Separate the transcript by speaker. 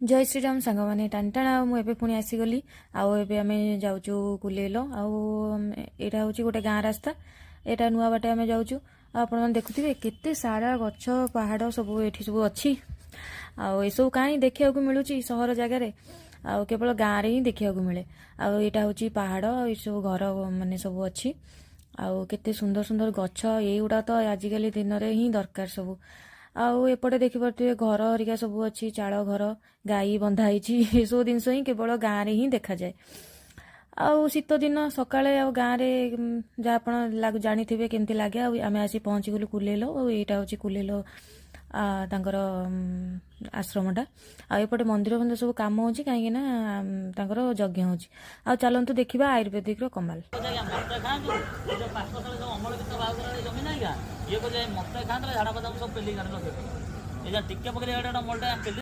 Speaker 1: ଜୟ ଶ୍ରୀରାମ ସାଙ୍ଗମାନେ, ଟାଣଟାଣ। ଆଉ ମୁଁ ଏବେ ପୁଣି ଆସିଗଲି। ଆଉ ଏବେ ଆମେ ଯାଉଛୁ କୁଲେଲ। ଆଉ ଏଇଟା ହେଉଛି ଗୋଟେ ଗାଁ ରାସ୍ତା, ଏଇଟା ନୂଆ ବାଟେ ଆମେ ଯାଉଛୁ। ଆଉ ଆପଣମାନେ ଦେଖୁଥିବେ କେତେ ସାରା ଗଛ, ପାହାଡ଼ ସବୁ ଏଠି ସବୁ ଅଛି। ଆଉ ଏସବୁ କାହିଁ ଦେଖିବାକୁ ମିଳୁଛି ସହର ଜାଗାରେ? ଆଉ କେବଳ ଗାଁରେ ହିଁ ଦେଖିବାକୁ ମିଳେ। ଆଉ ଏଇଟା ହେଉଛି ପାହାଡ଼, ଆଉ ଏସବୁ ଘର ମାନେ ସବୁ ଅଛି। ଆଉ କେତେ ସୁନ୍ଦର ସୁନ୍ଦର ଗଛ, ଏଇଗୁଡ଼ା ତ ଆଜିକାଲି ଦିନରେ ହିଁ ଦରକାର ସବୁ। ଆଉ ଏପଟେ ଦେଖିପାରୁଥିବେ ଘର ହରିକା ସବୁ ଅଛି, ଚାଳ ଘର, ଗାଈ ବନ୍ଧା ହେଇଛି। ଏସବୁ ଜିନିଷ ହିଁ କେବଳ ଗାଁରେ ହିଁ ଦେଖାଯାଏ। ଆଉ ଶୀତ ଦିନ ସକାଳେ ଆଉ ଗାଁରେ ଯାହା ଆପଣ ଜାଣିଥିବେ କେମିତି ଲାଗେ। ଆଉ ଆମେ ଆସି ପହଞ୍ଚିଗଲୁ କୁଲେଲ। ଆଉ ଏଇଟା ହେଉଛି କୁଲେଲ ତାଙ୍କର ଆଶ୍ରମଟା। ଆଉ ଏପଟେ ମନ୍ଦିର ଫନ୍ଦିର ସବୁ କାମ ହେଉଛି, କାହିଁକି ନା ତାଙ୍କର ଯଜ୍ଞ ହେଉଛି। ଆଉ ଚାଲନ୍ତୁ ଦେଖିବା ଆୟୁର୍ବେଦିକର କମାଲ।
Speaker 2: ଆଜ୍ଞା, ମତେ ଖାଆନ୍ତୁ। ଏ ଯୋଉ ପାକସ୍ଥଳୀ ସବୁ ଅମଳ ବିତ୍ତ ବାହାର ଜମି ନାହିଁ କା, ଇଏ କହୁଛି ମତେ ଖାଆନ୍ତୁ, ଝାଡ଼ା ଫାଡ଼ା ସବୁ ପେଲିକି ଆଣି ଲଗେଇ। ଏ ଯା ଟିକେ ପକେଇଲେ ଏଇଟା ମଳଟା ପେଲି।